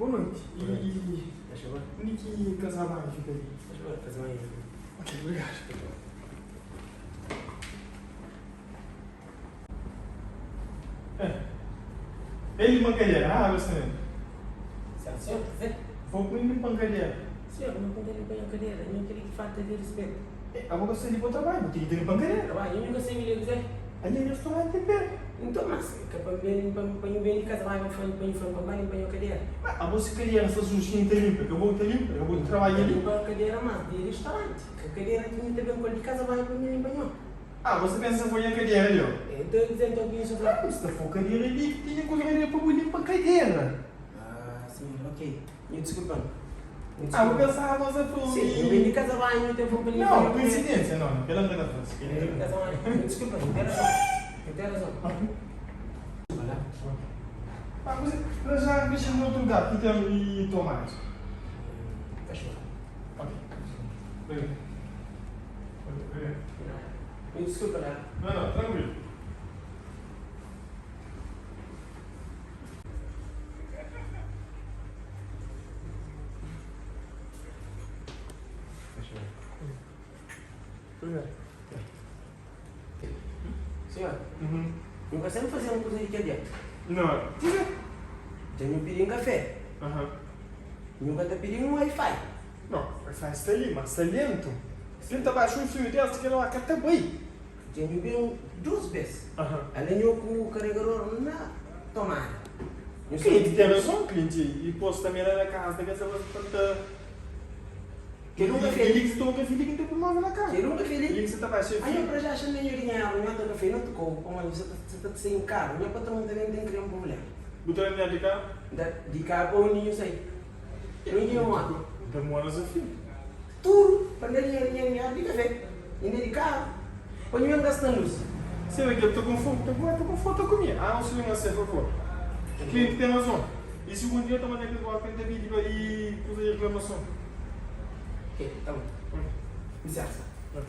Boa noite. E Faz favor. Onde ki casa banho fica ali? Faz favor, casa banho fica. Ok, obrigado. É. Ele pancadeira, ah, você. Certo, senhor? Zé? Vou com ele pancadeira. Senhor, não conta ele põe a cadeira, não queria que falta de respeito. É, a boca de bom trabalho, vou ter que ter pancadeira. Trabalho, eu nunca sei me dizer. Ali é restaurante pé. Então, mas, que para bem, para para bem de casa vai, para para para para para a cadeira. Mas a você queria fazer um chinho te limpa, que eu vou te limpa, eu vou trabalhar ali. Limpa a cadeira, mas de restaurante. Que a cadeira tinha também com de casa vai para mim limpar não. Ah, você pensa que foi a cadeira ali, ó. Então, eu dizendo então que isso Ah, você tá for cadeira ali que tinha coisa para limpar a cadeira. Ah, sim, ok. Me desculpa. Me Ah, vou desculpa. pensar, mas é por Sim, eu vim de casa banho, então vou para limpar. Não, coincidência, não, pela não da França. Eu vim de casa banho. Me desculpa, não tem razão. Não tem razão. Vai lá. Ah, você para já deixa no outro lugar, que tem e tomate. Faz favor. Ok. Obrigado. Obrigado. Me desculpa lá. Não, não, tranquilo. Faz favor. Obrigado. Senhor, Uhum. não consegue fazer uma coisa de que adianta. Não. Já me pedi um café. Aham. Nunca te pedi um Wi-Fi. Não, faz ali, mas está lento. Tenta baixar um fio desse que ela cata bem. Já me pedi um duas vezes. Aham. Além eu com o carregador na tomada. O cliente tem razão, cliente. E posso também lá na casa, que essa você Que nunca Ele fez. que se toma café, que não tem problema na casa. Que nunca fez. Ele que você tá baixando Aí eu para já achando nenhum dinheiro, não tem café, não tocou. Como você está sem carro, meu patrão também tem que criar um problema. Botou na minha de cá. Da, de cá para o ninho sei. Ninho moto. Demora desafio. Tudo, para dinheiro, dinheiro, dinheiro de café. Ainda de carro. Quando eu gasto na luz. Você vê que eu tô com fome, tô com, tô com fome, tô comendo. Ah, não se liga, por favor. O cliente tem razão. E segundo dia, toma naquele golpe de vídeo e fazer reclamação. Ok, tá bom. Licença. Ok.